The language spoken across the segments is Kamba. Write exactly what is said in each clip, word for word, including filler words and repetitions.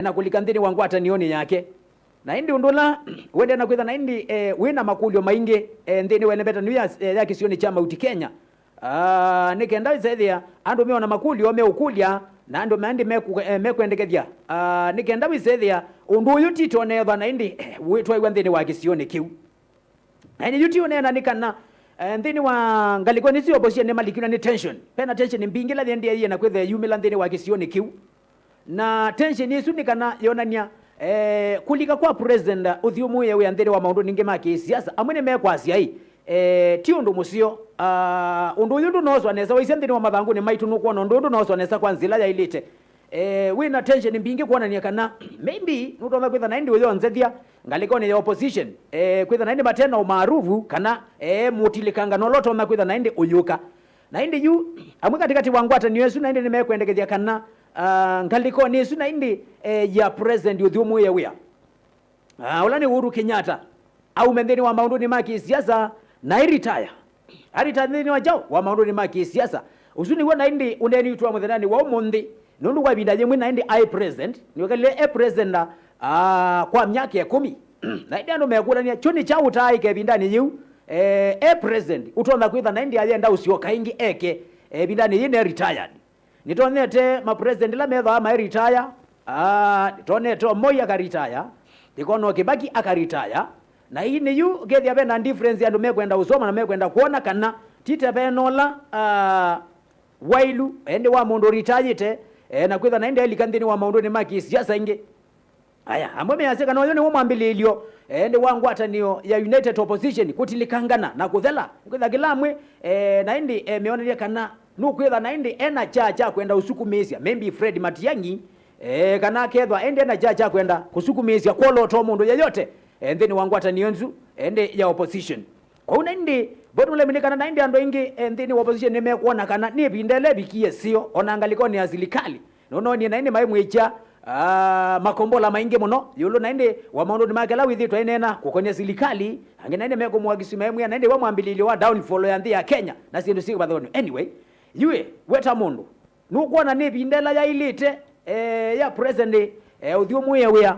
na kũlika nthĩnĩ wa ngwatanĩonĩ yake. Na ĩndĩ ũndũ ũla ũendee na kwĩtha na ĩndĩ, eh, wĩ na makũlyo maingĩ, eh, nthĩnĩ wa ĩlembetanio ya, eh, ya kĩsionĩ kya Mount Kenya. Ah, nĩ kenda wĩsethĩa andũ meona makũlyo meũkũlya, na andũ ma ĩndĩ meku-, eh, mekwendekethya. Ah, nĩ kenda wĩsethĩa ũndũ ũyũ tito neethwa na ĩndĩ, eh, wĩtwaĩwa nthĩnĩ wa kĩsionĩ kĩu. Na ĩndĩ yu ti ũneena nĩ kana, eh, nthĩnĩ wa ngalĩko nĩ syovosie nĩ malikiw'a nĩ tension. Vena tension mbingĩ ĩla yĩendee na kwĩthĩa yumĩla nthĩnĩ wa kĩsionĩ kĩu. Na tension ĩsu nĩ kana yonany'a, eh, kũlika kwa president ũthyũmũĩe wĩa nthĩnĩ wa maũndũ ningĩ ma kĩsiasa. Amwe nĩmekwasya ĩ, eh, ti ũndũ mũseo. Ah, ũndũ ũyũ ndũnooswa nesa waisya nthĩnĩ wa mathangũnĩ maitũ, nũkwona ũndũ ũyũ ndũnooswa nesa kwa nzĩa ĩla yaĩlĩte. Eh, wĩ na tension mbingĩ kwonany'a kana maybe nũtonya kwĩtha na ĩndĩ ũyonzethya ngalĩkonĩ ya opposition, eh, kwĩtha na ĩndĩ mate na ũmaarufu kana, eh, mũtilĩkangano ũla ũtonya kwĩtha na ĩndĩ ũyũka. Na ĩndĩ yu, amwe katĩkatĩ wa ngwatanĩo ĩsu na ĩndĩ nĩmekwendekethya kana, ah, ngalĩkonĩ ĩsu na ĩndĩ, eh, ya president ũthyũmũĩe wĩa, ah, ũla nĩ Uhuru Kenyatta, aume nthĩnĩ wa maũndũnĩ ma kĩsiasa na airitaya. Aritaya nthĩnĩ wa kyaũ? Wa maũndũnĩ ma kĩsiasa. Ũsu nĩw'o na ĩndĩ ũneeni witũ wa mũthenyanĩ wa ũmũnthĩ, nũndũ kwa ĩvinda yĩmwe na ĩndĩ aĩ president, nĩwekalile e president, ah, kwa myaka ĩkũmi. Na ĩndĩ andũ mekũlany'a, kyo nĩ kyaũ ũtaaĩka ĩvindanĩ yĩu, eh, e president ũtonya kwĩtha na ĩndĩ ayenda ũsyoka ĩngĩ eke, eh, ĩvindanĩ yĩĩ ne retired? Nĩtonyete ma president ĩla methĩawa maĩ retire, ah, nĩtonyete o Moi aka retire, nĩkona o Kibaki aka retire, na ĩndĩ yu kethĩa vena difference andũ mekwenda ũsoma na mekwenda kwona kana ti ta vena ũla, ah, wailu, ĩndĩ wa mũndũ retire-ĩte, eh, na kwĩtha na ĩndĩ ailika nthĩnĩ wa maũndũnĩ ma kĩsiasa ĩngĩ. Aya, amwe measya kana ũyũ nĩw'o mwambĩlĩĩlyo, eh, ĩndĩ wa ngwatanĩo ya United Opposition kũtilĩkangana na kũthela. Nĩkwĩtha kĩla amwe, eh, na ĩndĩ, eh, meonelya kana nũkwĩtha na ĩndĩ ena kyaa kya kwenda ũsukumĩĩsya, maybe Fred Matiang'i, eh, kana akethwa ĩndĩ ena kyaa kya kwenda kũsukumĩĩsya kwolota o mũndũ yeyote, eh, nthĩnĩ wa ngwatanĩo nzu, eh, ĩndĩ ya opposition. Kwoou na ĩndĩ, bottom line nĩ kana na ĩndĩ andũ aingĩ, eh, nthĩnĩ wa opposition nĩmekwona kana nĩ ĩvinda ĩla ĩvikie seo, o na ngalĩkonĩ ya silikalĩ. Nũnoonie na ĩndĩ maimwĩkya, ah, makombola maingĩ mũno ĩũlũ na ĩndĩ wa maũndũnĩ make ala wĩthĩtwe aineena kũkonĩa silikalĩ. Angĩ na ĩndĩ mekũmũakisu maimwĩa na ĩndĩ wa mwambĩlĩĩlyo wa downfall ya nthĩ ya Kenya na syĩndũ syĩ kĩvathũkany'o. Anyway, yuĩ, we ta mũndũ, nũkwona nĩ ĩvinda ĩla yaĩlĩte, eh, ya president, eh, ũthyũmũĩe wĩa,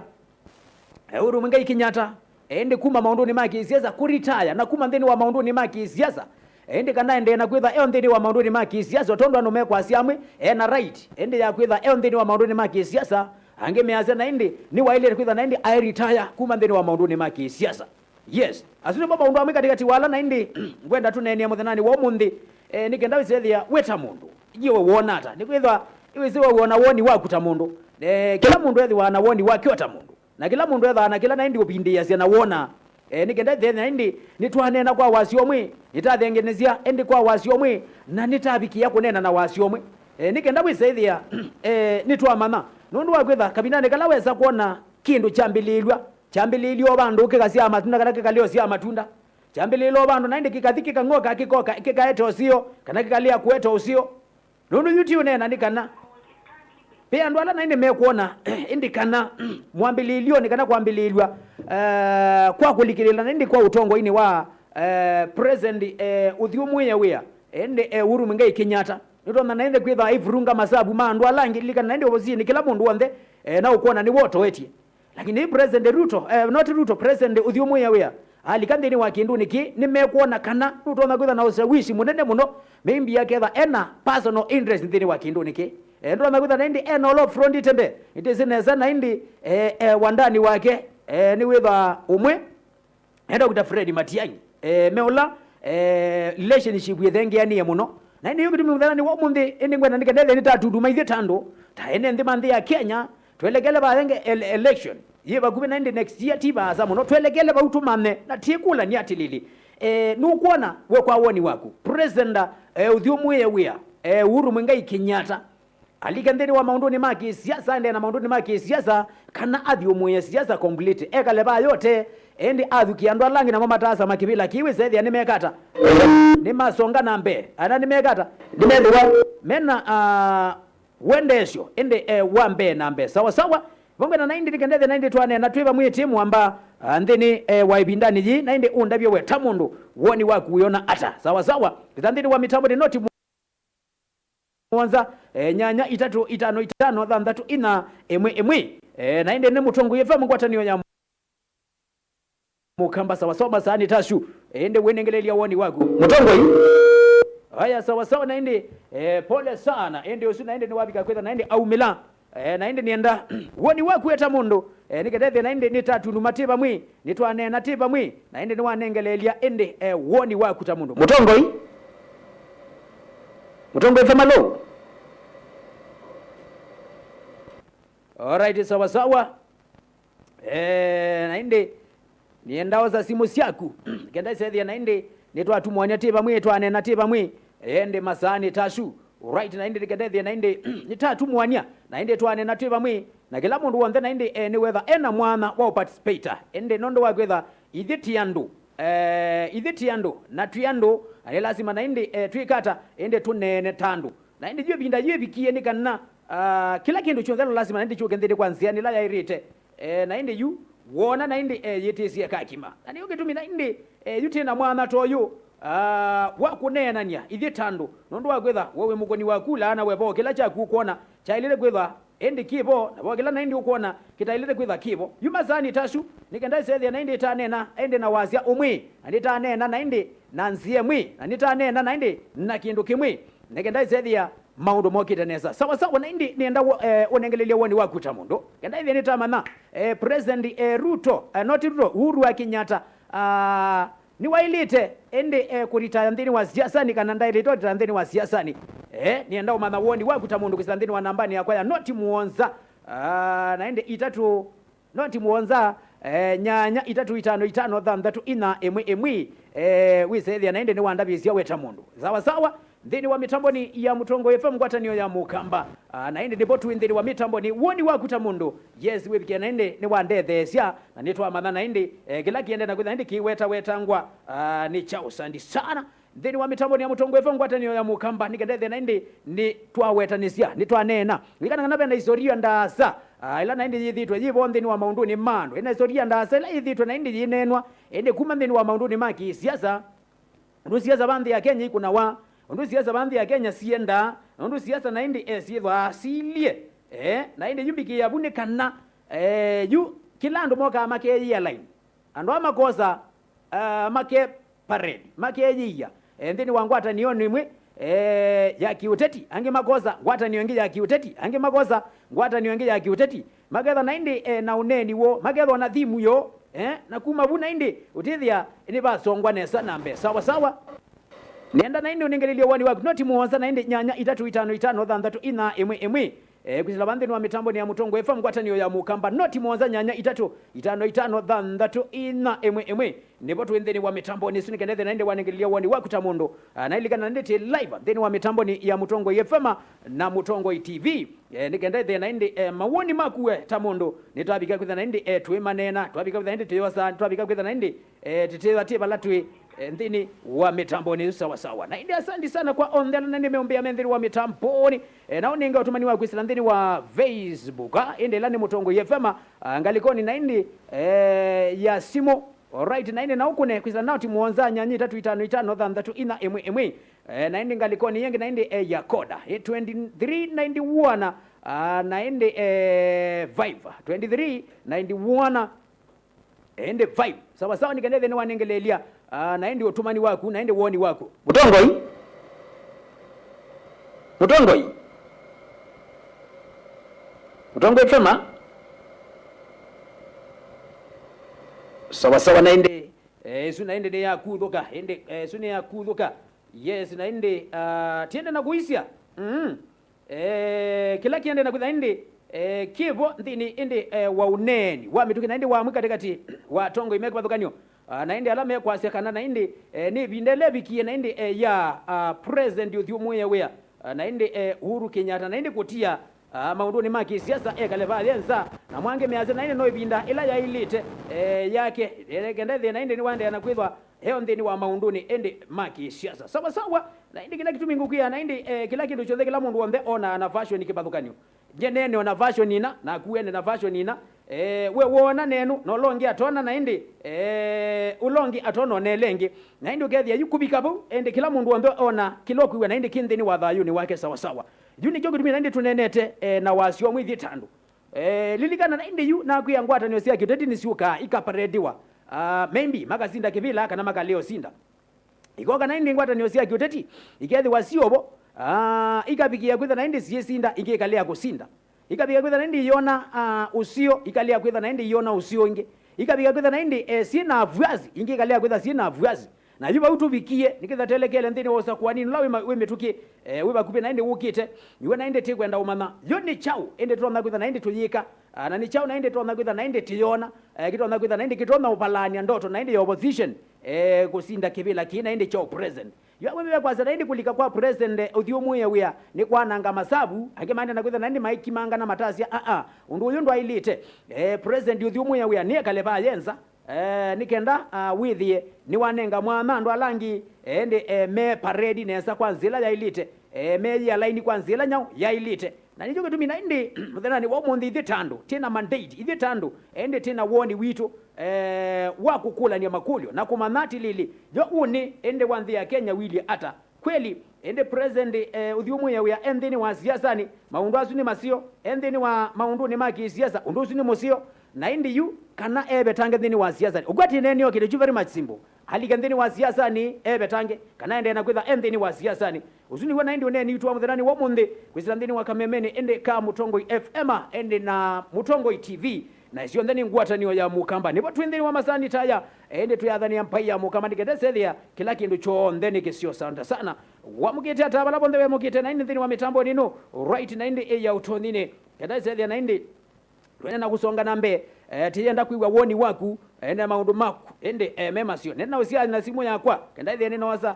eh, Uhuru Muigai Kenyatta, eh, ĩndĩ kuma maũndũnĩ ma kĩsiasa kũritaya na kuma nthĩnĩ wa maũndũnĩ ma kĩsiasa, eh, ĩndĩ kana endee na kwĩtha eo nthĩnĩ wa maũndũnĩ ma kĩsiasa, o tondũ andũ mekwasya amwe ena right, eh, ĩndĩ ya kwĩtha eo nthĩnĩ wa maũndũnĩ ma kĩsiasa, angĩ measya na ĩndĩ nĩwaĩlĩte kwĩtha na ĩndĩ aĩritaya kuma nthĩnĩ wa maũndũnĩ ma kĩsiasa. Yes, asu nĩmo maũndũ amwe katĩkatĩ wa ala na ĩndĩ ngwenda tũneenea mũthenyanĩ wa ũmũnthĩ, eh, nĩ kenda wĩsethĩa we ta mũndũ. Iwe wona ata? Nĩkwĩthwa wĩsĩ wawona woni waku ta mũndũ. Eh, kĩla mũndũ ethĩwaa na woni wake o ta mũndũ. Na kĩla mũndũ ethaa na kĩla na ĩndĩ ũvindĩĩasya na wona. Eh, nĩ kenda ĩthĩe na ĩndĩ nĩtwaneena kwa wasyo ũmwe, nĩtathengenesya ĩndĩ kwa wasyo ũmwe, na nĩtavikĩa kũneena na wasyo ũmwe. Eh, nĩ kenda wĩsethĩa, eh, nĩtwamanya. Nũndũ wa kwĩtha kavindanĩ kala wesa kwona kĩndũ kyambĩlĩĩlw'a, kyambĩlĩĩlye o vandũ kĩkasyaa matunda kana kĩkalea ũsyaa matunda. Kyambĩlĩĩlye o vandũ na ĩndĩ kĩkathi kĩkang'oka kĩkoka kĩkaete ũseo kana kĩkalea kũete ũseo. Nũndũ yu ti ũneena nĩ kana ve andũ ala na ĩndĩ mekwona ĩndĩ kana mwambĩlĩĩlyonĩ kana kwambĩlĩĩlw'a, eh, kwa kũlikĩlĩĩla na ĩndĩ kwa ũtongoinĩ wa, eh, President, eh, ũthyũmũĩe wĩa, ĩndĩ, eh, Uhuru Muigai Kenyatta. Nĩtonya na ĩndĩ kwĩtha aivurunga masavu ma andũ ala angĩ, lilikana na ĩndĩ opposition kĩla mũndũ w'onthe, eh, na ũkwona nĩwe ũtoetye. Lakini President Ruto, eh, not Ruto, President ũthyũmũĩe wĩa, alika nthĩnĩ wa kĩndũnĩ kĩĩ, nĩmekwona kana nũtonya kwĩtha na ũshawishi mũnene mũno, maybe aketha ena personal interest nthĩnĩ wa kĩndũnĩ kĩĩ. Eh, ndũtonya kwĩtha na ĩndĩ ena ũla front ĩte mbee, nĩtĩsĩ nesa na ĩndĩ, eh, eh, wandani wake, eh, nĩwĩthaa ũmwe, eh, Doctor Fred Matiang'i, eh, me ũla, eh, relationship ĩthengeanĩe mũno. Na ĩndĩ yu kĩtumi mũthenya nĩ wa ũmũnthĩ, ĩndĩ ngwenda nĩkendethe nĩtatunduma ithyĩ ta andũ, ta ene nthĩ ma nthĩ ya Kenya, twelekele vathenge ele-, election. Yĩ vakuvĩ na ĩndĩ next year ti vaasa mũno. Twelekele vau tũmanye, na tiĩkũlany'a atĩlĩlĩ, eh, nũkwona we kwa woni waku, President, eh, ũthyũmũĩe wĩa, eh, Uhuru Muigai Kenyatta, alike nthĩnĩ wa maũndũnĩ ma kĩsiasa, aendee na maũndũnĩ ma kĩsiasa, kana athyũmũĩe siasa complete, ekale vaa yote, ĩndĩ athukĩe andũ ala angĩ namo mataasa makĩvĩla kĩwĩsethĩa nĩmekata, nĩmasonga na mbee, ana nĩmekata, nĩmethĩwa mena, ah, wendeesyo, ĩndĩ, eh, wa mbee na mbee. Sawa sawa, vongwena na ĩndĩ nĩkendethe na ĩndĩ twaneena twĩ vamwe ĩtĩ mwamba, ah, nthĩnĩ, eh, wa ĩvindanĩ yĩĩ, na ĩndĩ ũndavye we ta mũndũ, woni waku wĩona ata? Sawa sawa, ĩta nthĩnĩ wa mĩtambo nĩ noti mũonza, eh, nyanya itatũ itano itano thanthatũ inya ĩmwe ĩmwe. Eh, na ĩndĩ nĩ Mũtongoi F M ngwatanĩo ya Mũkamba sawasawa masaani tasu. Ĩndĩ wĩnengelelya woni waku. Mũtongoi. Aya sawasawa na ĩndĩ, eh, pole sana. Ĩndĩ ũsu na ĩndĩ nĩwavika kwĩtha na ĩndĩ aumĩla. Eh, na ĩndĩ nĩenda woni waku eta mũndũ. Eh, nĩkendethye na ĩndĩ nĩtatunuma tĩ vamwe, nĩtwaneena tĩ vamwe. Na ĩndĩ nĩwanengelelya ĩndĩ, eh, woni waku ta mũndũ. Mũtongoi. Mũtongoi F M alo. Alright, sawasawa. Eh, na ĩndĩ nĩenda osa simũ syaku. Kenda ĩsethĩa na ĩndĩ nĩtwatumwany'a tĩ vamwe, twaneena tĩ vamwe. Ĩndĩ masaani tasu. Right, na ĩndĩ nĩkenda ĩthĩa na ĩndĩ nĩtatumwany'a. Na ĩndĩ twaneena twĩ vamwe. Na kĩla mũndũ w'onthe na ĩndĩ, eh, nĩwetha ena mwanya wa ũparticipate. Ĩndĩ nũndũ wa kwĩtha ithyĩ ti andũ. Eh, ithyĩ ti andũ. Na twĩ andũ. Na nĩ lasima na ĩndĩ, eh, twĩkata. Ĩndĩ tũneene ta andũ. Na ĩndĩ yu ĩvinda yu ĩvikie nĩ kana, ah, kĩla kĩndũ kyonthe no lasima na ĩndĩ kyũke nthĩnĩ kwa nzĩa nĩla yaĩlĩte. Eh, na ĩndĩ yu, woona na ĩndĩ, eh, yĩtĩsye kakima. Na nĩyo kĩtumi na ĩndĩ, eh, yu twĩ na mwanya ta ũyũ, ah, wa kũneenany'a ithyĩ ta andũ. Nũndũ wa kwĩtha, we wĩ mũkũni waku, laa na we vo kĩla kyaku ũkwona kyaĩlĩte kwĩtha ĩndĩ kĩ vo, na vo kĩla na ĩndĩ ũkwona kĩtaĩlĩte kwĩtha kĩ vo. Yu masaani tasu, nĩ kenda ĩsethĩa na ĩndĩ ĩtaneena, ĩndĩ na wasya ũmwe, na nĩtaneena na ĩndĩ na nzĩa ĩmwe, na nĩtaneena na ĩndĩ na kĩndũ kĩmwe. Nĩ kenda ĩsethĩa maũndũ mokĩte nesa. Sawa sawa, na ĩndĩ nĩenda wo-, eh, ũnengelelye woni waku ta mũndũ. Kenda ĩthĩa nĩtamanya, eh, President, eh, Ruto, eh, not Ruto, Uhuru wa Kenyatta, ah, nĩwaĩlĩte ĩndĩ, eh, kũritaya nthĩnĩ wa siasanĩ kana ndaĩlĩte ũritaya nthĩnĩ wa siasanĩ. Eh, nĩenda ũmanya woni waku ta mũndũ kwĩsĩla nthĩnĩ wa nambanĩ yakwa ya noti mũonza, ah, na ĩndĩ itatũ, noti mũonza, eh, nyanya itatũ itano itano thanthatũ inya ĩmwe ĩmwe, eh, wĩsethĩa na ĩndĩ nĩwandavĩsya we ta mũndũ. Sawa sawa, nthĩnĩ wa mĩtambonĩ ya Mũtongoi F M ngwatanĩo ya Mũkamba. Ah, na ĩndĩ nĩvo twĩ nthĩnĩ wa mĩtambonĩ. Woni waku ta mũndũ, yes, wĩvikĩa na ĩndĩ nĩwandetheesya, na nĩtwamanya na ĩndĩ, eh, kĩla kĩendee na kwĩtha ĩndĩ kĩwetawetangwa, ah, nĩ kyaũ. Asante sana. Nthĩnĩ wa mĩtambonĩ ya Mũtongoi F M ngwatanĩo ya Mũkamba, nĩkendethya na ĩndĩ nĩtwawetanĩsya, nĩtwaneena. Lilikana kana ve na historia ndaasa, ah, ĩla na ĩndĩ yĩthĩtwe yĩ vo nthĩnĩ wa maũndũnĩ ma andũ. Ĩna historia ndaasa ĩla yĩthĩtwe na ĩndĩ yĩneenwa, ĩndĩ kuma nthĩnĩ wa maũndũnĩ ma kĩsiasa, ũndũ siasa va nthĩ ya Kenya ikũnawa, ũndũ siasa va nthĩ ya Kenya siendaa, na ũndũ siasa na ĩndĩ, eh, syĩthwaa silye. Eh, na ĩndĩ yu mbikĩĩa vu nĩ kana, eh, yu kĩla andũ mokaa makeyĩĩa line. Andũ aa makosa, eh, make parade, makeyĩĩa, eh, nthĩnĩ wa ngwatanĩonĩ ĩmwe, eh, ya kĩũteti, angĩ makosa ngwatanĩo ĩngĩ ya kĩũteti, angĩ makosa ngwatanĩo ĩngĩ ya kĩũteti, maketha na ĩndĩ, eh, na ũneeni woo, makethwa na thimu yoo, eh, na kuma vu na ĩndĩ ũtĩthĩa nĩvasongwa nesa na mbee. Sawa sawa. Nĩenda na ĩndĩ ũnengelelye woni waku, noti mũonza na ĩndĩ nyanya itatũ itano itano thanthatũ inya ĩmwe ĩmwe. Eh, kwĩsĩla va nthĩnĩ wa mĩtambonĩ ya Mũtongoi F M ngwatanĩo ya Mũkamba, noti mũonza nyanya itatũ itano itano thanthatũ inya ĩmwe ĩmwe. Nĩvo twĩ nthĩnĩ wa mĩtambonĩ ĩsu, nĩkendethya na ĩndĩ wanengelelya woni waku ta mũndũ. Ah, na ilikana na ĩndĩ twĩ live nthĩnĩ wa mĩtambonĩ ya Mũtongoi F M na Mũtongoi T V. Eh, nĩkendethya na ĩndĩ, eh, mawoni maku we ta mũndũ, nĩtwavika kwĩtha na ĩndĩ, eh, twĩmaneena, twavika kwĩtha na ĩndĩ twĩyosa, twavika kwĩtha na ĩndĩ, eh, tĩtĩtha twĩ vala twĩ, eh, nthĩnĩ wa mĩtambonĩ ĩsu sawa sawa. Na ĩndĩ asante sana kwa onthe ala nĩmeũmbĩa me nthĩnĩ wa mĩtambonĩ. Eh, na ũnenge ũtũmani wa kwĩsĩla nthĩnĩ wa Facebook, ah, ĩndĩ ĩla nĩ Mũtongoi F M, ah, ngalĩkonĩ na ĩndĩ, eh, ya simũ. Alright, na ĩndĩ na ũkũne kwĩsĩla noti mũonza nyanya itatũ itano itano thanthatũ inya ĩmwe ĩmwe. Eh, na ĩndĩ ngalĩkonĩ yĩngĩ na ĩndĩ, eh, ya koda. Eh, twenty-three ninety-one, ah, na ĩndĩ, eh, five. Twenty-three ninety-one, ĩndĩ five. Sawa sawa, nĩkendethya nĩwanengelelya, ah, na ĩndĩ ũtũmani waku, na ĩndĩ woni waku. Mũtongoi? Mũtongoi? Mũtongoi F M? Sawa sawa, na ĩndĩ, eh, ĩsu na ĩndĩ nĩyakuthũka, ĩndĩ, eh, ĩsu nĩyakuthũka. Yes, na ĩndĩ, ah, tiende na kũisya. Mm. Eh, kĩla kĩende na kwĩtha ĩndĩ, eh, kĩvo nthĩnĩ ĩndĩ, eh, wa ũneeni wa mĩtũkĩ na ĩndĩ wa mwĩ katĩkatĩ wa atongoi me kĩvathũkany'o, ah, na ĩndĩ ala mekwasya kana na ĩndĩ, eh, nĩ ĩvinda ĩla ĩvikie na ĩndĩ, eh, ya, ah, President ũthyũmũĩe wĩa, ah, na ĩndĩ, eh, Uhuru Kenyatta na ĩndĩ kũtia, ah, maũndũnĩ ma kĩsiasa ekale vathya nza, na mwa angĩ measya na ĩndĩ no ĩvinda ĩla yaĩlĩte, eh, yake, eh, kenda ĩthĩe na ĩndĩ nĩwaendeea na kwĩthwa eo nthĩnĩ wa maũndũnĩ ĩndĩ ma kĩsiasa. Sawa sawa, na ĩndĩ kĩla kĩtumi ngũkwĩa na ĩndĩ, eh, kĩla kĩndũ kyonthe kĩla mũndũ w'onthe onaa na fashion kĩvathũkany'o. Nye nene ona fashion ina, naku ene na fashion ina, eh, we woona nenu, na ũla ũngĩ atona na ĩndĩ, eh, ũla ũngĩ atona ona ĩla ĩngĩ. Na ĩndĩ ũkethĩa yu kũvika vau, ĩndĩ kĩla mũndũ w'onthe ona kĩla ũkwĩw'a na ĩndĩ kĩ nthĩnĩ wa thayũnĩ wake sawa sawa. Yu nĩkyo kĩtumi na ĩndĩ tũneenete, eh, na wasyo ũmwe ithyĩ ta andũ. Eh, lilikana na ĩndĩ yu nakwĩa ngwatanĩo sya kĩũteti nĩsyũkaa ikaparediwa. Ah, maybe makasinda kĩvĩla kana makalea ũsinda. Ikoka na ĩndĩ ngwatanĩo sya kĩũteti ikethĩwa syovo, ah, ikavikĩa kwĩtha na ĩndĩ syĩsinda, ingĩ ikalea kũsinda. Ikavikĩa kwĩtha na ĩndĩ iona, ah, ũseo, ikalea kwĩtha na ĩndĩ iona ũseo ĩngĩ. Ikavikĩa kwĩtha na ĩndĩ, eh, syĩ na avuasi, ingĩ ikalea kwĩtha syĩ na avuasi. Na yu vau tũvikie, nĩkĩtha telekele nthĩnĩ wa ũsakũani ũla wĩ ma-, wĩ mĩtũkĩ, eh, wĩ vakuvĩ na ĩndĩ wũkĩte. Nĩw'o na ĩndĩ tĩkwenda ũmanya yo nĩ kyaũ, ĩndĩ tũtonya kwĩtha na ĩndĩ tũyĩka, ah, na nĩ kyaũ na ĩndĩ tũtonya kwĩtha na ĩndĩ tĩyona, eh, kĩtonya kwĩtha na ĩndĩ kĩtonya ũvalaany'a ndoto na ĩndĩ ya opposition, eh, kũsinda kĩvĩla kĩĩ na ĩndĩ kya president. Yu amwe mekwasya na ĩndĩ kũlika kwa president, eh, ũthyũmũĩe wĩa nĩ kwananga masavu, angĩ maende na kwĩtha na ĩndĩ maikimanga na matasya, aa, ũndũ ũyũ ndwaĩlĩte. Eh, president ũthyũmũĩe wĩa nĩ ekale vaa yenza, eh, nĩ kenda, ah, wĩthĩe nĩwanenga mwanya andũ ala angĩ, eh, ĩndĩ, eh, me paredi nesa kwa nzĩa ĩla yaĩlĩte, eh, meyĩa laini kwa nzĩa ĩla nyaũ yaĩlĩte. Na nĩkyo kĩtumi na ĩndĩ mũthenyanĩ wa ũmũnthĩ ithyĩ ta andũ twĩ na mandate, ithyĩ ta andũ, eh, ĩndĩ twĩ na woni witũ, eh, wa kũkũlany'a makũlyo na kũmanya atĩlĩlĩ, yo ũnĩ ĩndĩ wa nthĩ ya Kenya wilyĩ ata? Kweli, ĩndĩ president, eh, ũthyũmũĩe wĩa e nthĩnĩ wa siasanĩ, maũndũ asu nĩ maseo, e nthĩnĩ wa maũndũnĩ ma kĩsiasa, ũndũ ũsu nĩ mũseo, na ĩndĩ yu kana evetange nthĩnĩ wa siasanĩ. Ũkwatĩ neeneo kĩndũ kyu very much simple. Alike nthĩnĩ wa siasanĩ, evetange, kana endee na kwĩtha e nthĩnĩ wa siasanĩ. Ũsu nĩw'o na ĩndĩ ũneeni witũ wa mũthenyanĩ wa ũmũnthĩ, kwĩsĩla nthĩnĩ wa kamemeni ĩndĩ ka Mũtongoi F M, ĩndĩ na Mũtongoi T V. Na syonthe nĩ ngwatanĩo ya Mũkamba. Nĩvo twĩ nthĩnĩ wa masaani ta aya, ĩndĩ twĩathanĩa mbai ya Mũkamba nĩ kenda ĩsethĩa kĩla kĩndũ kyonthe nĩ kĩseo. Asante sana. Wamũkĩte ata vala vonthe wemũkĩte na ĩndĩ nthĩnĩ wa mĩtambo ĩno, right, na ĩndĩ ĩ ya ũtonyi nĩ kenda ĩsethĩa na ĩndĩ twende na kũsonga na mbee. Eh, tĩyenda kwĩw'a woni waku, eh, na maũndũ maku. Ĩndĩ, eh, me maseo. Nenda ũsya na simũ yakwa, kenda ĩthĩa nĩnosa,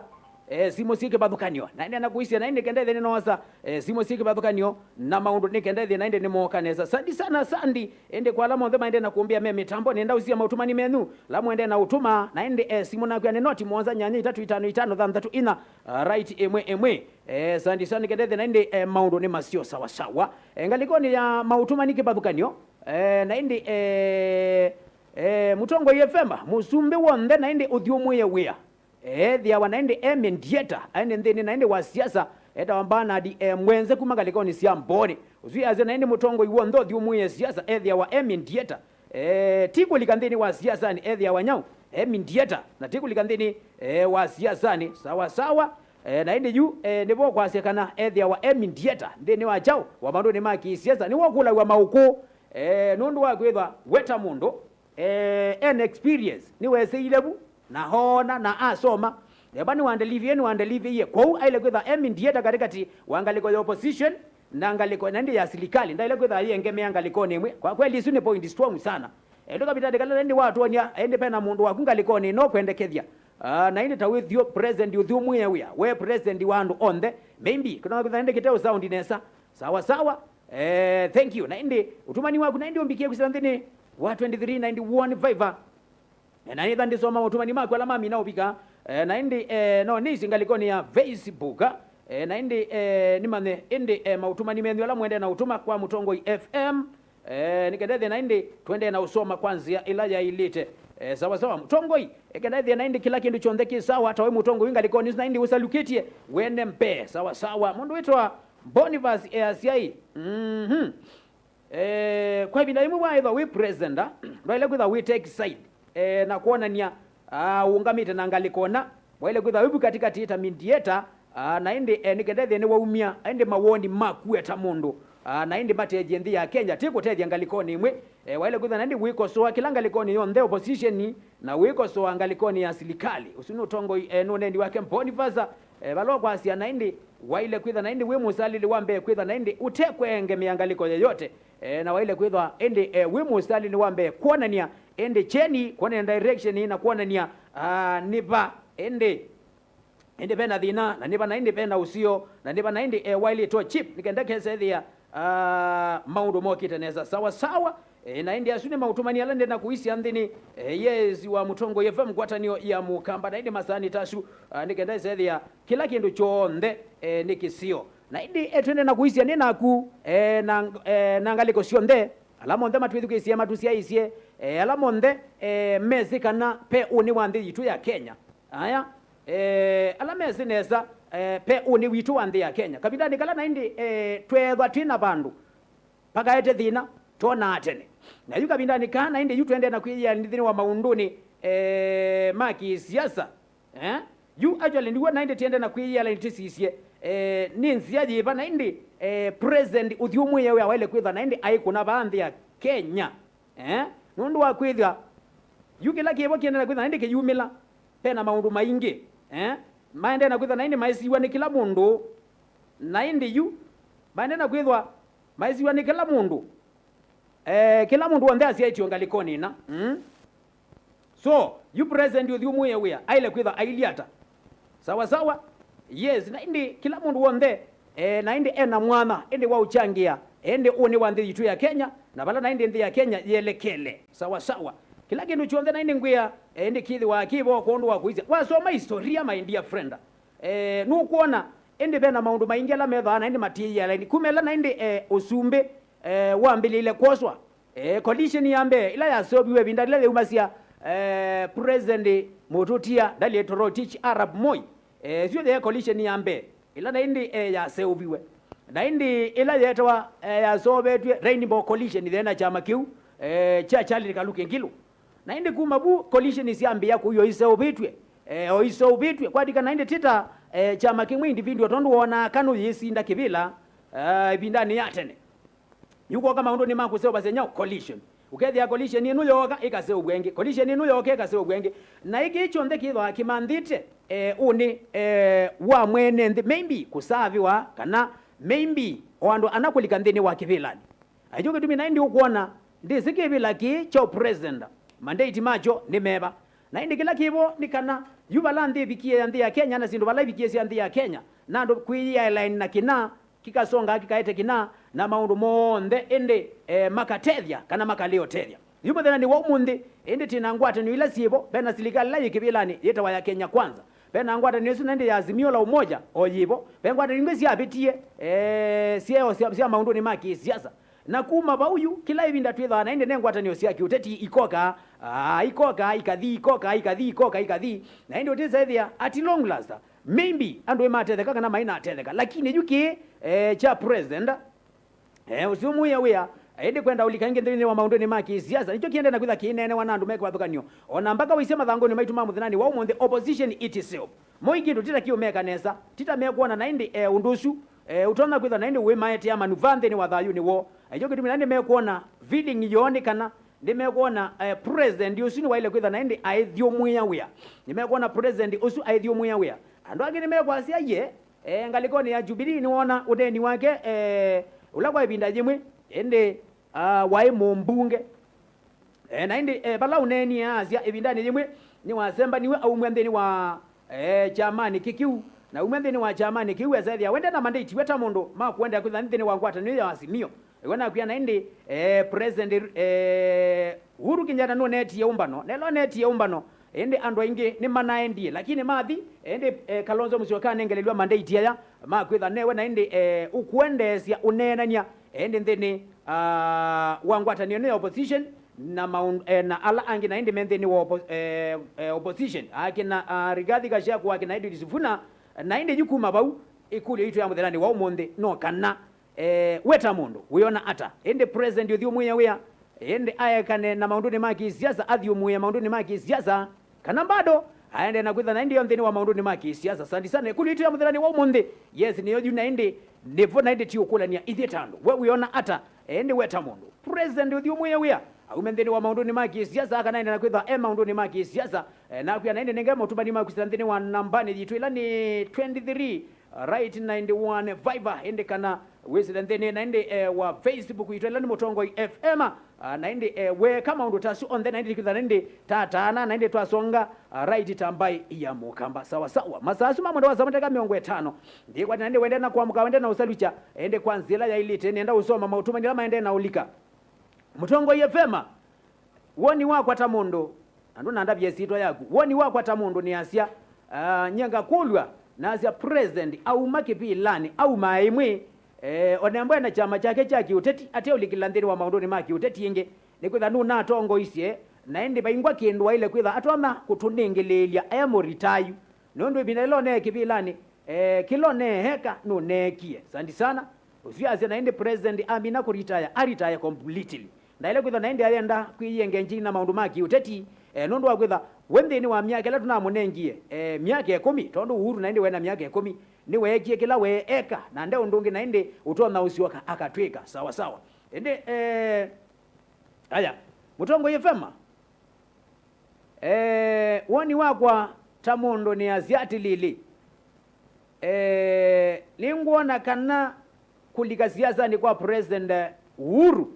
eh, simũ syĩ kĩvathũkanĩo. Na ĩndĩ na kũisya na ĩndĩ kenda ĩthĩa nĩnosa, eh, simũ syĩ kĩvathũkanĩo, na maũndũ nĩ kenda ĩthĩa na ĩndĩ nĩmooka nesa. Sandi sana, sandi. Ĩndĩ kwa ala monthe maendee na kũmbĩa me mĩtambo, nenda ũsya maũtũmani menyu. Ala mwendee na ũtũma, na ĩndĩ, eh, simũ nakwĩa nĩ noti mũonza nyanya itatũ itano itano thanthatũ inya, ah, right, ĩmwe ĩmwe. Eh, sandi sana, kenda ĩthĩa na ĩndĩ, eh, maũndũ nĩ maseo sawa sawa. Eh, ngalĩkonĩ ya maũtũmani kĩvathũkanĩo, eh, na ĩndĩ, eh, eh, Mũtongoi F M, mũsumbĩ w'onthe na ĩndĩ ũthyũmũĩe wĩa, ethĩawa na ĩndĩ e mediator, aĩ nĩ nthĩnĩ na ĩndĩ wa siasa, etawa Bernard, eh, Mwenze kuma ngalĩkonĩ sya Mboni. Ũsu easya na ĩndĩ mũtongoi w'onthe ũthyũmũĩe siasa ethĩawa e mediator. Eh, ti kũlika nthĩnĩ wa siasanĩ, ethĩawa nyaũ, e mediator, na ti kũlika nthĩnĩ, eh, wa siasanĩ. Sawa sawa. Eh, na ĩndĩ yu, eh, nĩvo kwasya kana ethĩawa e mediator nthĩnĩ wa kyaũ, wa maũndũnĩ ma kĩsiasa, nĩwokũlaw'a maũkũ. Eh, nũndũ wa kwĩthwa we ta mũndũ, eh, ena experience, nĩweseile vu, na oona, na asoma. Eva nĩwandelivie, nĩwandelivie. Kwoou aile kwĩtha e mediator katĩkatĩ wa ngalĩko ya opposition na ngalĩko na ĩndĩ ya silikali. Ndaile kwĩtha ayĩengemea ngalĩkonĩ ĩmwe. Kwa kweli, isu nĩ point strong sana. Eh, ndũkavitandĩkana na ĩndĩ watwonia, ĩndĩ pena mũndũ waku ngalĩkonĩ ĩno kwendekethya. Ah, na ĩndĩ ta wĩthio president ũthyũmũĩe wĩa, we president wa andũ onthe. Maybe, kĩtonya kwĩtha ĩndĩ kĩte sound nesa. Sawa sawa. Eh, thank you. Na ĩndĩ, ũtũmani waku, na ĩndĩ ũmbikie kwĩsĩla nthĩnĩ wa twenty three ninety one Viber. Eh, na ĩtha ndĩsoma maũtũmani maku ala mamina ũvika. Eh, na ĩndĩ, eh, no nĩsĩ ngalĩkonĩ ya Facebook. Eh, na ĩndĩ, eh, nĩmanye, ĩndĩ, eh, maũtũmani menyu ala mwendee na ũtũma kwa Mũtongoi F M. Eh, nĩ kenda ĩthĩa na ĩndĩ twendee na ũsoma kwa nzĩa ĩla yaĩlĩte. Eh, sawa sawa, Mũtongoi, ĩ kenda ĩthĩa na ĩndĩ kĩla kĩndũ kyonthe kĩ sawa, ta wĩ Mũtongoi ngalĩkonĩ ĩsu na ĩndĩ ũsalukĩtye wene mbee. Sawa sawa, mũndũ wĩtwa Boniface easya ĩ. Mhm. Eh, kwa ĩvinda yĩmwe waĩthwa wĩ presenter, ndwaĩle kwĩthwa wĩ take side, eh, na kwonany'a, ah, ũũngamĩte na ngalĩko na waĩle kwĩthwa wĩ vu katĩkatĩ ta mediator, ah, na ĩndĩ, eh, nĩ kenda ĩthĩe nĩwaumya ĩndĩ mawoni maku we ta mũndũ, ah, na ĩndĩ matethye nthĩ ya Kenya, ti kũtethya ngalĩkonĩ ĩmwe. Eh, waĩle kwĩthwa na ĩndĩ wĩkosoa kĩla ngalĩkonĩ yonthe opposition, na wĩkosoa ngalĩkonĩ ya silikalĩ. Ũsu nĩ ũtongoi, eh, nĩ ũneeni wake Boniface, eh, vala ũkwasya na ĩndĩ waĩle kwĩtha na ĩndĩ wĩ mũsalĩlĩ wa mbee kwĩtha na ĩndĩ ũtekwengemea ngalĩko yoyote, eh, na waĩle kwĩthwa ĩndĩ, eh, wĩ mũsalĩlĩ wa mbee kwonany'a ĩndĩ kyeni, kwonany'a direction na kwonany'a, ah, nĩ va ĩndĩ, ĩndĩ vena thĩna, na nĩ va na ĩndĩ vena ũseo, na nĩ va na ĩndĩ, eh, waĩlĩtwe chip, nĩ kenda kesa ĩthĩa, ah, maũndũ mokĩte nesa sawa sawa. Eh, na ĩndĩ asu nĩ maũtũmani ala ndenda kũisya nthĩnĩ, eh, yes, wa Mũtongoi F M ngwatanĩo ya Mũkamba, na ĩndĩ masaani ta asu, ah, nĩ kenda ĩsethĩa kĩla kĩndũ kyonthe, eh, nĩ kĩseo. Na ĩndĩ, eh, twende na kũisya nĩ naku, eh, na, eh, na ngalĩko syonthe, ala monthe matwĩthukĩĩsye, matũsyaĩĩsye, eh, ala monthe, eh, mesĩ kana ve ũnĩ wa nthĩ yitũ ya Kenya. Aya, eh, ala mesĩ nesa, eh, ve ũnĩ witũ wa nthĩ ya Kenya. Kavindanĩ kala na ĩndĩ, eh, tweethwa twĩ na vandũ vakaete thĩna, Twonaa tene. Na yu kavindanĩ kaa, na ĩndĩ yu tũendee na kwĩyĩanĩ nthĩnĩ wa maũndũnĩ, eh, ma kĩsiasa. Eh? Yu actually ndiw'o na ĩndĩ tĩendee na kwĩyĩala nĩtĩsisye, eh, nĩ nzĩa yĩva na ĩndĩ, eh, President ũthyũmũĩe wĩa waĩle kwĩthwa na ĩndĩ aikũna vaa nthĩ ya Kenya. Eh? Nũndũ wa kwĩthwa yu kĩla kĩvo kĩendee na kwĩthwa na ĩndĩ kĩyumĩla, ve na maũndũ maingĩ, eh, maendee na kwĩthwa na ĩndĩ maisiwa nĩ kĩla mũndũ. Na ĩndĩ yu maendee na kwĩthwa maisiwa nĩ kĩla mũndũ. Eh, kĩla mũndũ w'onthe asyaĩtw'e ngalĩkonĩ ĩna. Mm? So, yu President ũthyũmũĩe wĩa aĩle kwĩthwa ailyĩ ata? Sawa sawa. Yes, na ĩndĩ kĩla mũndũ w'onthe, eh, na ĩndĩ ena mwanya ĩndĩ wa ũkyangĩa ĩndĩ ũnĩ wa nthĩ yitũ ya Kenya, na vala na ĩndĩ nthĩ ya Kenya yelekele. Sawa sawa. Kĩla kĩndũ kyonthe na ĩndĩ ngwĩa, eh, ĩndĩ kĩthĩwa kĩvo kwondũ wa kũisya. Wasoma historia, my dear friend, eh, nũkwona ĩndĩ ve na maũndũ maingĩ ala methĩawa na ĩndĩ matĩĩe laini. Kuma ĩla na ĩndĩ, eh, ũsumbĩ, eh, wambĩlĩile kwoswa, eh, coalition ya mbee ĩla yaseũviw'e ĩvinda yĩla yaumasya, eh, President Mũtũtia Daniel Toroitich Arap Moi, eh, ĩsu yaĩ coalition ya mbee ĩla na ĩndĩ, eh, yaseũviw'e. Na ĩndĩ ĩla yeetawa, eh, yaseũvetw'e Rainbow Coalition yĩna kyama kĩu, eh, kya Charles Kaluki Ngilu. Na ĩndĩ kuma vu coalition syambĩĩa kũiwa iseũvĩtw'e, eh, o iseũvĩtw'e. Kwalikana ĩndĩ ti ta, eh, kyama kĩmwe individual, tondũ wonaa KANU yĩsinda kĩvĩla, eh, ĩvindanĩ ya tene. Yu kwoka maũndũnĩ ma kũseũvasya nyaũ? Coalition. Ũkethĩa coalition ĩno yooka ĩkaseũvw'a ĩngĩ, coalition ĩno yooka ĩkaseũvw'a ĩngĩ. Na ĩkĩ kyonthe kĩthĩawa kĩmanthĩte, eh, ũnĩ, eh, wa mwene nthĩ, maybe kũsavĩwa, kana maybe o andũ ana kũlika nthĩnĩ wa kĩvĩlanĩ. Aikyo kĩtumi na ĩndĩ ũkwona ndĩsĩ kĩvĩla kĩĩ kya president, mandate makyo nĩ meva. Na ĩndĩ kĩla kĩvo nĩ kana yu vala nthĩ ĩvikie ya nthĩ ya Kenya na syĩndũ vala ivikie sya nthĩ ya Kenya, na andũ kwĩyĩaĩla na kĩna kĩkasonga kĩkaete kĩna na maũndũ monthe ĩndĩ, eh, makatethya kana makalea ũtethya. Yu mũthenyanĩ wa ũmũnthĩ, ĩndĩ twĩ na ngwatanĩo ila syĩvo, ve na silikalĩ ĩla yĩ kĩvĩlanĩ yĩtawa ya Kenya Kwanza. Ve na ngwatanĩo ĩsu na ĩndĩ ya Azimio la Umoja o yĩvo. Ve ngwatanĩo ingĩ syavĩtie, eh, syeo sya, sya maũndũnĩ ma kĩsiasa. Na kuma vau yu, kĩla ĩvinda twĩthaa na ĩndĩ ne ngwatanĩo sya kĩũteti ikoka, aa, ikoka, ikathi, ikoka, ikathi, ikoka, ikathi. Na ĩndĩ ũtĩsethĩa, at long last, maybe andũ nĩmatetheka kana mainatetheka. Lakini yu kĩĩ, eh, kya president, eh, ũsu mwĩa wĩa, ĩndĩ kwenda ũlika ĩngĩ nthĩnĩ wa maũndũnĩ ma kĩsiasa, nĩkyo kĩendee na kwĩtha kĩinenewa na andũ me kĩvathũkany'o. O na mbaka waisye mathangũnĩ maitũ ma mũthenyanĩ wa ũmũnthĩ, opposition itself. Moi kĩndũ ti ta kĩũmeka nesa, ti ta mekwona na ĩndĩ, eh, ũndũ ũsu, eh, ũtonya kwĩtha na ĩndĩ wĩmaetea manuvaa nthĩnĩ wa thayũnĩ woo. Ekyo kĩtumi na ĩndĩ mekwona feeling yoo nĩ kana nĩmekwona, eh, president ũsu nĩwaĩle kwĩtha na ĩndĩ aithyũmũĩa wĩa. Nĩmekwona president ũsu aithyũmũĩa wĩa. Andũ angĩ nĩmekwasya ye, eh, ngalĩkonĩ ya Jubilee nĩwona ũneeni wake, eh, ũla kwa ĩvinda yĩmwe ĩndĩ, ah, waĩ mũmbunge. Eh, na ĩndĩ, eh, vala ũneenie aasya ĩvindanĩ yĩmwe nĩwasembaniw'e aumw'a nthĩnĩ wa, eh, kyamanĩ kĩ kĩu, na aumw'a nthĩnĩ wa kyamanĩ kĩu esethĩa wende na mandate we ta mũndũ ma kũendea kwĩtha nthĩnĩ wa ngwatanĩo ya Azimio. Ĩwe nakwĩa na ĩndĩ, eh, President, eh, Uhuru Kenyatta nũneetie ũmbano, na ĩla ũneetie ũmbano, ĩndĩ andũ aingĩ nĩmanaendie, lakini mathi, ĩndĩ, eh, Kalonzo Musyoka anengelelw'a mandate aya ma kwĩtha newe na ĩndĩ, eh, ũkũendeesya ũneenany'a, ĩndĩ nthĩnĩ, ah, wa ngwatanĩo ĩno ya opposition, na maũndũ, eh, na ala angĩ na ĩndĩ me nthĩnĩ wa oppo-, eh, eh, opposition, akĩna, ah, Rigathi Gachagua, akĩna Edwin Sifuna, na ĩndĩ yu kuma vau, ĩkũlyo yitũ ya mũthenyanĩ wa ũmũnthĩ no kana, eh, we ta mũndũ wĩona ata? Ĩndĩ president ũthyũmũĩa wĩa, ĩndĩ aekane na maũndũnĩ ma kĩsiasa, athyũmũĩe maũndũnĩ ma kĩsiasa, kana bado aendee na kwĩtha na ĩndĩ yo nthĩnĩ wa maũndũnĩ ma kĩsiasa? Santi sana, ĩkũlyo yitũ ya mũthenyanĩ wa ũmũnthĩ, yes, nĩyo yu na ĩndĩ nĩvo na ĩndĩ tiũkũlany'a ithyĩ ta andũ. We wĩona ata? Ĩndĩ we ta mũndũ, president ũthyũmũĩe wĩa, aume nthĩnĩ wa maũndũnĩ ma kĩsiasa, kana ende na kwĩthwa e maũndũnĩ ma kĩsiasa, eh, nakwĩa na ĩndĩ nenge motũmani maku sila nthĩnĩ wa nambanĩ yitũ ĩla nĩ twenty-three, right, ninety-one five, ĩndĩ kana wĩsĩle nthĩnĩ na ĩndĩ, eh, wa Facebook yitũ ĩla nĩ Mũtongoi F M, ah, na ĩndĩ, eh, weeka maũndũ ta asu onthe, na ĩndĩ kwĩthwa na ĩndĩ tataana, na ĩndĩ twasonga, ah, right ta mbaĩ ya mũkamba. Sawa sawa. Masaa asu ma mwendo wa saa mũteka mĩongo ĩtano. Ndikwati na ĩndĩ wende na kwamũka, wende na ũsalukya, ĩndĩ kwa nzĩa ĩla yaĩlĩte, nĩenda ũsoma maũtũmani ala maendee na ũlika. Mũtongoi F M, woni wakwa ta mũndũ, na ndũnandavya ĩsyĩtwa yaku, woni wakwa ta mũndũ nĩasya, ah, nye ngakũlw'a, nasya president auma kĩvĩlanĩ, auma ĩmwe, eh, onembwa ena kyama kyake kya kĩũteti, ateũlikĩla nthĩnĩ wa maũndũnĩ ma kĩũteti ĩngĩ, nĩkwĩtha nũnatongoisye, na ĩndĩ vaingwa kĩndũ waĩle kwĩtha atonya kũtũnĩngĩlĩĩlya e mũritayu, nũndũ ĩvinda yĩla onee kĩvĩlanĩ, eh, kĩla oneeka nũneekie. Santi sana. Ũsu asya na ĩndĩ president amina kũritaya, aritaya completely. Ndaĩle kwĩthwa na ĩndĩ ayenda kwĩyĩengenji na maũndũ ma kĩũteti, eh, nũndũ wa kwĩtha we nthĩnĩ wa myaka ĩla tũnamũnengie, eh, myaka ĩkũmi, tondũ Uhuru na ĩndĩ wena myaka ĩkũmi, nĩweekie kĩla weeka, na nde ũndũ ũngĩ na ĩndĩ ũtonya ũsyoka akatwĩka sawa sawa. Ĩndĩ, eh, aya, Mũtongoi F M, eh, woni wakwa ta mũndũ nĩasya atĩlĩlĩ, eh, nĩngwona kana kũlika siasanĩ kwa President Uhuru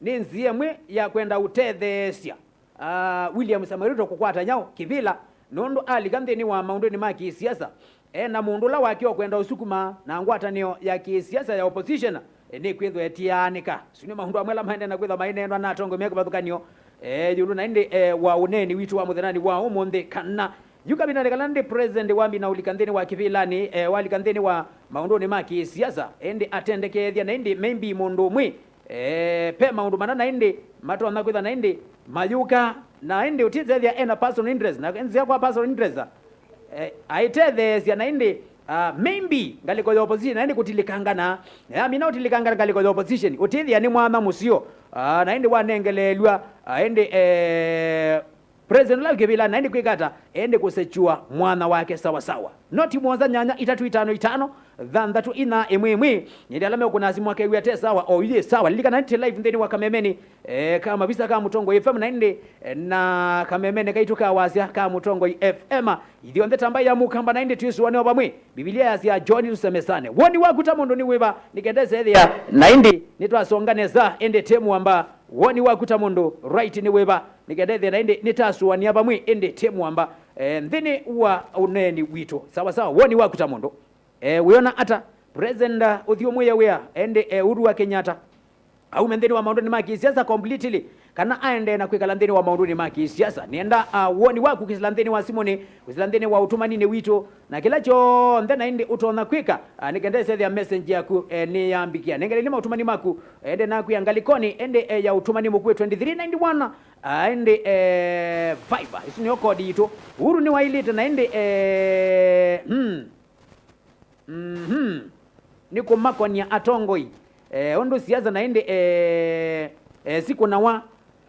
nĩ nzĩa ĩmwe ya kwenda ũtetheesya, ah, William Samoei Ruto kũkwata nyaũ kĩvĩla, nũndũ alika nthĩnĩ wa maũndũnĩ ma kĩsiasa, e na mũndũ ũla wake ũkwenda ũsukuma na ngwatanĩo ya kĩsiasa ya opposition, e, nĩkwĩthwa ĩtiaanĩka. Asu nĩ maũndũ amwe ala maendee na kwĩthwa maineenwa na atongoi me kĩvathũkany'o, e, ĩũlũ na ĩndĩ, e, wa ũneeni witũ wa mũthenyanĩ wa ũmũnthĩ, kana yu kavindanĩ kala nĩ president wambina ũlika nthĩnĩ wa kĩvĩlanĩ, e, walika nthĩnĩ wa maũndũnĩ ma kĩsiasa, ĩndĩ atendekeethya na ĩndĩ maybe mũndũ ũmwe, eh, pe maũndũ mana na ĩndĩ matonya kwĩtha na ĩndĩ mayũka, na ĩndĩ ũtĩtethya ena personal interest, na nzĩa kwa personal interest, eh, aitetheesya na ĩndĩ, ah, maybe ngalĩko ya opposition na ĩndĩ kũtilikangana, na yamina ũtilikangana ngalĩko ya opposition, ũtĩthĩa nĩ mwanya mũseo, ah, na ĩndĩ wanengeleelw'a, ah, ĩndĩ, eh, President ũla wĩ kĩvĩlanĩ na ĩndĩ kwĩka ata? Ĩndĩ kũsechua mwanya wake sawa sawa. Noti mũonza nyanya itatũ itano itano thanthatũ inya ĩmwe ĩmwe. Nĩ ĩndĩ ala meũkũna simũ akew'a te sawa, o yĩ sawa. Lilikana nĩ twĩ live nthĩnĩ wa kamemeni, eh, ka mavisa ka Mũtongoi F M na ĩndĩ, eh, na kamemeni kaitũ ka wasya ka Mũtongoi F M. Ithyonthe ta mbaĩ ya mũkamba na ĩndĩ twĩsũanĩo vamwe. Mbivilia yasya, John, tũsemesane. Woni waku ta mũndũ nĩ wĩva? Nĩ kenda ĩsethĩa na ĩndĩ nĩtwasonga nesa, ĩndĩ te mũamba. Woni waku ta mũndũ, right, nĩ wĩva? Nĩ kenda ĩthĩa na ĩndĩ nĩtasũanĩa vamwe, ĩndĩ te mũamba, eh, nthĩnĩ wa ũneeni witũ. Sawa sawa, woni waku ta mũndũ, eh, wĩona ata? President, uh, ũthyũmũĩe wĩa, ĩndĩ, eh, Uhuru wa Kenyatta aume nthĩnĩ wa maũndũnĩ ma kĩsiasa completely, kana aendee na kwĩkala nthĩnĩ wa maũndũnĩ ma kĩsiasa? Nĩenda, uh, woni waku kwĩsĩla nthĩnĩ wa simũnĩ, kwĩsĩla nthĩnĩ wa ũtũmaninĩ witũ, na kĩla kyonthe na ĩndĩ ũtonya kwĩka, ah, nĩ kenda ĩsethĩa message yaku, eh, nĩyambĩkĩa. Nengeleni maũtũmani maku, eh, ĩndĩ nakwĩa ngalĩkonĩ, ĩndĩ, eh, ya ũtũmani mũkũĩ twenty three ninety one, ah, ĩndĩ, eh, five. Ĩsu nĩyo kodi yitũ. Uhuru nĩwaĩlĩte na ĩndĩ, eh, hmm. Mhm. Nĩ kũmakonia atongoi, eh, ũndũ siasa na ĩndĩ, eh, eh, sikũnawa.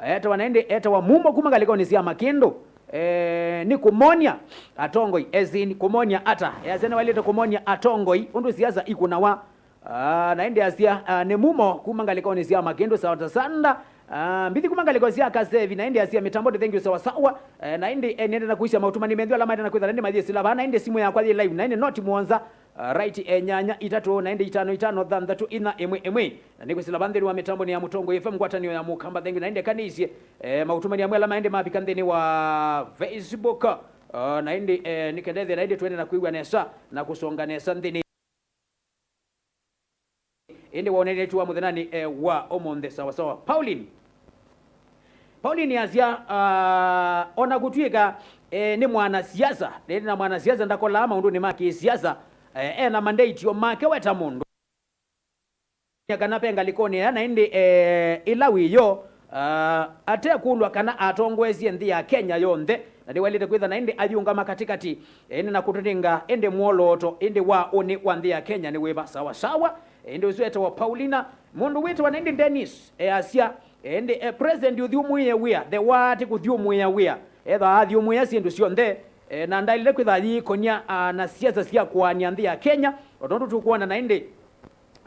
Etawa na ĩndĩ, etawa Mumo kuma ngalĩkonĩ sya Makĩndũ. Eh, nĩ kũmonia atongoi, as in kũmonia ata? Easya nĩwaĩlĩte kũmonia atongoi ũndũ siasa ikũnawa. Ah, na ĩndĩ asya, ah, nĩ Mumo kuma ngalĩkonĩ sya Makĩndũ, Sauta Sanda. Ah, mbithi kuma ngalĩko sya Kasevi, na ĩndĩ asya mĩtambo ndĩ, thank you, sawa sawa. Eh, na ĩndĩ, eh, nĩende na kũisya maũtũmani menyu ala maende na kwĩthana nĩ mayĩsĩla vaa, na ĩndĩ simũ yakwa yĩ live, na ĩndĩ noti mũonza, ah, right, eh, nyanya itatũ, na ĩndĩ itano itano thanthatũ inya ĩmwe ĩmwe. Na nĩkwĩsĩla vaa nthĩnĩ wa mĩtambo nĩ ya Mũtongoi F M, ngwatanĩo ya Mũkamba, thank you. Na ĩndĩ eka nĩisye, eh, maũtũmani amwe ala maende mavika nthĩnĩ wa Facebook, ah, na ĩndĩ, eh, nĩ kenda ĩthĩa na ĩndĩ twende na kwĩw'a nesa na kũsonga nesa nthĩnĩ. Ĩndĩ wa ũneenetũ wa mũthenyanĩ, eh, wa ũmũnthĩ sawa sawa. Pauline. Pauline asya, ah, ona kũtw'ĩka, eh, nĩ mwanasiasa, ĩndĩ na mwanasiasa ndakolaa maũndũnĩ ma kĩsiasa, eh, ena mandate o make we ta mũndũ. Kana pe ngalĩkonĩ ĩya na ĩndĩ, eh, ĩla wĩyo, ah, atekũlwa kana atongoesye nthĩ ya Kenya yonthe, na nĩwaĩlĩte kwĩtha na ĩndĩ ayĩũngama katĩkatĩ, ĩndĩ na kũtũnenga ĩndĩ mwolooto ĩndĩ wa ũnĩ wa nthĩ ya Kenya nĩ wĩva sawa sawa. Ĩndĩ ũsu etawa Paulina, mũndũ wĩtawa na ĩndĩ Dennis, easya, ĩndĩ, eh, president ũthyũmũĩe wĩa, the word kũthyũmũĩa wĩa, ethwa athyũmũĩa syĩndũ syonthe, eh, na ndaĩlĩte kwĩtha ayĩkonya, ah, na siasa sya kũaany'a nthĩ ya Kenya, o tondũ tũkwona na ĩndĩ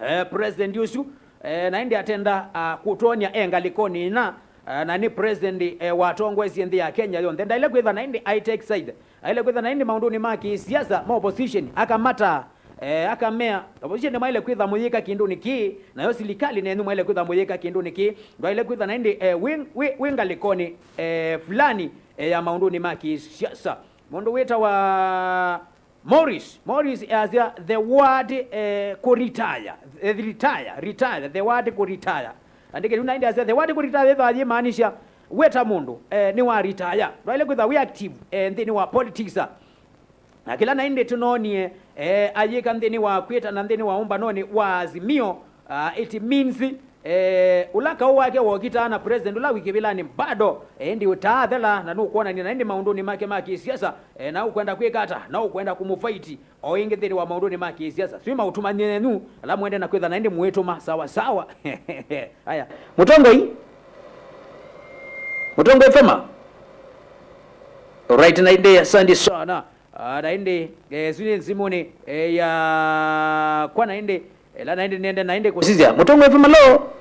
eh, president ũsu, eh, na ĩndĩ atenda, ah, kũtwony'a e ngalĩkonĩ ĩna, eh, na nĩ president, eh, watongoesye nthĩ ya Kenya yonthe. Ndaĩle kwĩtha na ĩndĩ aitake side. Aĩle kwĩtha na ĩndĩ maũndũnĩ ma kĩsiasa ma opposition, akamata, eh, akamea, opposition nĩmwaĩle kwĩtha mũyĩka kĩndũnĩ kĩĩ, nayo silikalĩ nenyu mwaĩle kwĩtha mũyĩka kĩndũnĩ kĩĩ. Ndwaĩle kwĩtha na ĩndĩ, eh, wĩ, wĩ, wĩ ngalĩkonĩ, eh, fulani, eh, ya maũndũnĩ ma kĩsiasa. Mũndũ wĩtawa Morris, Morris easya the word, eh, kũretire, eh, retire, retire, the word kũretire. Andĩke yu na ĩndĩ asya the word kũretire ĩthwa yĩmaanisha we ta mũndũ, eh, nĩ wa retire. Ndwaĩle kwĩtha wĩ active, eh, nthĩnĩ wa politics. Na kĩla na ĩndĩ tũnoonie, eh, ayĩka nthĩnĩ wa kwĩtana nthĩnĩ wa ũmbanonĩ wa Azimio, ah, it means Eh, ũla kaũ wake wokitaa na president ũla wĩ kĩvĩlanĩ bado, eh, ĩndĩ ũtaathela na nũkwonany'a na ĩndĩ maũndũnĩ make ma kĩsiasa, eh, na ũkwenda kwĩka ata, na ũkwenda kũmũvaiti o ĩngĩ nthĩnĩ wa maũndũnĩ ma kĩsiasa. Sui maũtũmany'e nenyu ala mwende na kwĩtha na ĩndĩ mũĩtũma sawa sawa. Aya. Mũtongoi. Mũtongoi Fema. Alright, na ĩndĩ asante sana. Ah, na ĩndĩ, eh, sui nĩ nzimũnĩ, eh, ya kwa na ĩndĩ, ĩla na ĩndĩ nende na ĩndĩ kũsisya. Mũtongoi Fema, lo.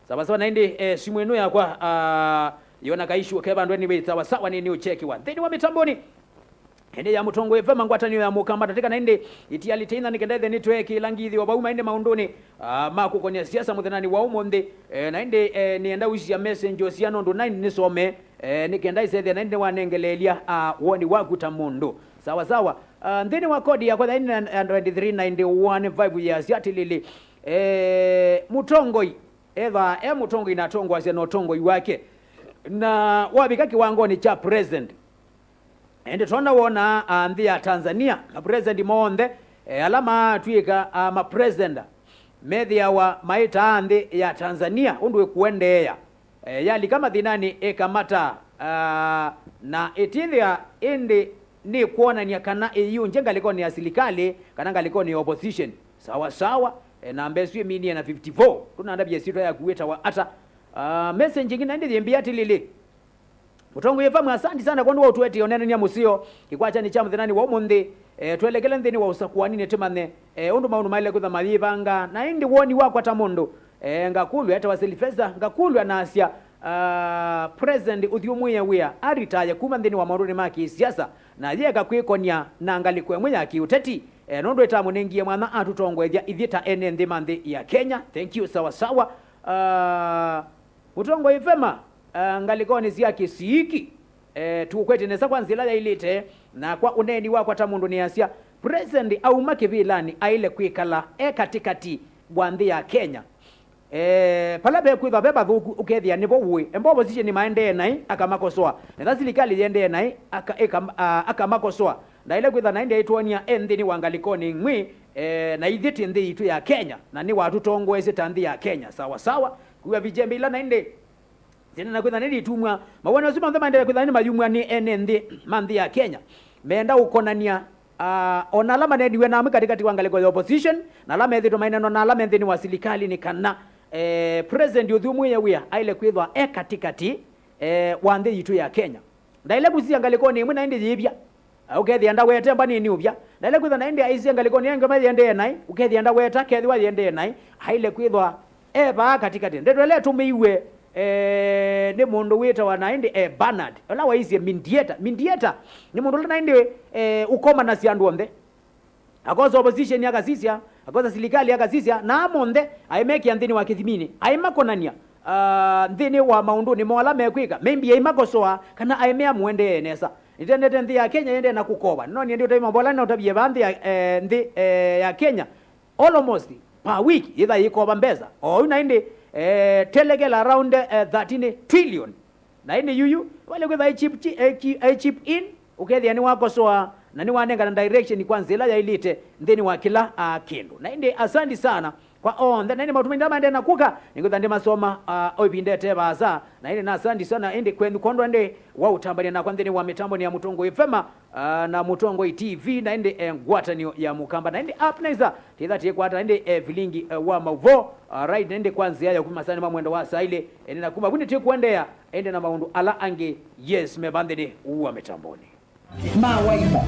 Sawa sawa, na ĩndĩ, eh, simu ĩno yakwa, ah, yona kaishu ke vandũ anyway, sawa sawa, nĩ nĩ ũchekiwa nthĩnĩ wa mĩtamboni. Ĩndĩ ya Mũtongoi Fema ngwatanĩo ya Mũkamba ndatĩka na ĩndĩ itialite ina nĩ kenda ĩthe nĩtwekĩla ngithi o vau maĩndĩ maũndũnĩ, ah, ma kũkonya siasa mũthenani wa ũmũnthĩ. Eh, na ĩndĩ, eh, nĩenda ũisya message o sia nũndũ nine nĩsome, eh, nĩ kenda ĩsethĩa na ĩndĩ nĩwanengeleelya, ah, woni waku ta mũndũ. Sawa sawa. Ah, nthĩnĩ wa kodi yakwa thaini na twenty-three ninety-one five yasya atĩlĩlĩ, eh, mũtongoi ethaa e mũtongoi na atongoasya na ũtongoi wake, na wavika kĩwangonĩ kya president. Ĩndĩ twona wona, ah, nthĩ ya Tanzania, mapresident monthe, eh, ala maatw'ĩka, ah, mapresident methĩawa maĩtaa nthĩ ya Tanzania ũndũ ĩkũendeea. Eh, yalika mathĩnanĩ ĩkamata, ah, na ĩtĩthĩa ĩndĩ nĩkwonany'a kana ĩiũngye ngalĩkonĩ ya silikalĩ kana ngalĩkonĩ ya opposition. Sawa sawa, eh, namba ĩsu ĩminie na fifty-four. Tũnandavye ĩsyĩtwa yaku wĩtawa ata? Ah, message ĩngĩ na ĩndĩ yĩmbĩa atĩlĩlĩ, Mũtongoi Fema, asanti sana kwondũ wa ũtũetee ũneenany'a mũseo kĩkwatyanĩ kya mũthenani wa ũmũnthĩ. Eh, twelekele nthĩnĩ wa ũsakũaninĩ tũmanye, eh, ũndũ maũndũ maĩle kwĩtha mayĩvanga. Na ĩndĩ woni wakwa ta mũndũ, eh, ngakũlw'a, etawa Sylvester, ngakũlw'a na asya, ah, President ũthyũmũĩe wĩa aritaye kuma nthĩnĩ wa maũndũnĩ ma kĩsiasa na yeka kwĩkonya na ngalĩko ĩmwe ya kĩũteti, eh, nũndũ ĩtamũnengie mwanya atũtongoethya ithyĩ ta ene nthĩ ma nthĩ ya Kenya. Thank you, sawa sawa. Ah, Mũtongoi Fema, eh, ngalĩkonĩ sya kĩsiiki, eh, tũkwete nesa kwa nzĩa ĩla yaĩlĩte, na kwa ũneeni wakwa ta mũndũ nĩasya, President auma kĩvĩlanĩ aĩle kwĩkala e katĩkatĩ wa nthĩ ya Kenya. Eh, pala vekwĩthwa ve vathũku ũkethĩa nĩvo ũĩ. Emba opposition maendee naĩ akamakosoa. Nethwa silikalĩ yendee naĩ aka-, ĩkam-, a-, akamakosoa. Ndaĩle kwĩthwa naĩ ndeĩtwonia e nthĩnĩ wa ngalĩkonĩ ng'wĩ, eh, na ithyĩ twĩ nthĩ yitũ ya Kenya, na nĩwatũtongoesye ta nthĩ ya Kenya. Sawa sawa. Kuwa vijembe ila naĩ ndĩ Tene na kwĩthana nĩ ĩtumwa. Mawoni asu monthe maendeea kwĩthana nĩ mayumwa nĩ ene nthĩ ma nthĩ ya Kenya. Meenda ũkonany'a, ah, o na ala maneeniwe namwe katĩkatĩ wa ngalĩko ya opposition, na ala methĩtwe mainenwa na ala me nthĩnĩ wa silikalĩ nĩ kana, eh, President ũthyũmũĩe wĩa aĩle kwĩthwa e katĩkatĩ, eh, wa nthĩ yitũ ya Kenya. Ndaĩle kũsisya ngalĩkonĩ ĩmwe na ĩndĩ yĩvya. Ũkethĩa ndawete mbanĩnĩ ũvya. Ndaĩle kwĩthwa na ĩndĩ aisye ngalĩkonĩ ĩngĩ mayendee naĩ, ũkethĩa ndaweta kethĩwa yendee naĩ, aĩle kwĩthwa e vaa katĩkatĩ. Ndeto ĩla ĩtũmĩiwe, eh, nĩ mũndũ wĩtawa na ĩndĩ, eh, Bernard, ũla waisye mediator. Mediator nĩ mũndũ ũla na ĩndĩ, eh, ũkomanasya andũ onthe. Akosa opposition akasisya, akosa silikalĩ akasisya, na aa monthe aĩmekĩa nthĩnĩ wa kĩthiminĩ, aĩmakonany'a, ah, nthĩnĩ wa maũndũnĩ moo ala mekwĩka, maybe aĩmakosoa, kana aĩmea mũendee nesa. Nĩtendete nthĩ ya Kenya yendee na kũkova. Nĩnonie ndĩ ũtavya mambo ala nĩnaũtavie vaa nthĩ ya, eh, nthĩ, eh, ya Kenya. Almost per week yĩtha yĩkova mbesa. O yu na ĩndĩ, eh, telekela around, eh, thirteen trillion. Na ĩndĩ yuyu, wale kwĩtha ai chip chi-, ai chi-, ai chip in, ũkethĩa nĩwakosoa, na nĩwanengana direction kwa nzĩa ĩla yaĩlĩte nthĩnĩ wa kĩla, ah, kĩndũ. Na ĩndĩ asanti sana kwa onthe. Na ĩndĩ maũndũ maingĩ maendee na kũka, nĩngwĩtha ndĩmasoma, ah, o ĩvinda ĩte vaasa. Na ĩndĩ na asanti sana, ĩndĩ kwenyu kwondũ ĩndĩ wa ũtambania nakwa nthĩnĩ wa mĩtambonĩ ya Mũtongoi F M, ah, na Mũtongoi T V, na ĩndĩ, eh, ngwatanĩo ya Mũkamba. Na ĩndĩ app nĩsa, tĩtha tĩkwata ĩndĩ, eh, vilingi, eh, wa maũvoo, ah, right, na ĩndĩ kwa nzĩa ya kuma masaanĩ ma mwendo wa saa ilĩ, ĩndĩ na kuma vu nĩtĩkũendeea ĩndĩ na maũndũ ala angĩ, yes, me va nthĩnĩ wa mĩtambonĩ. Ma waima.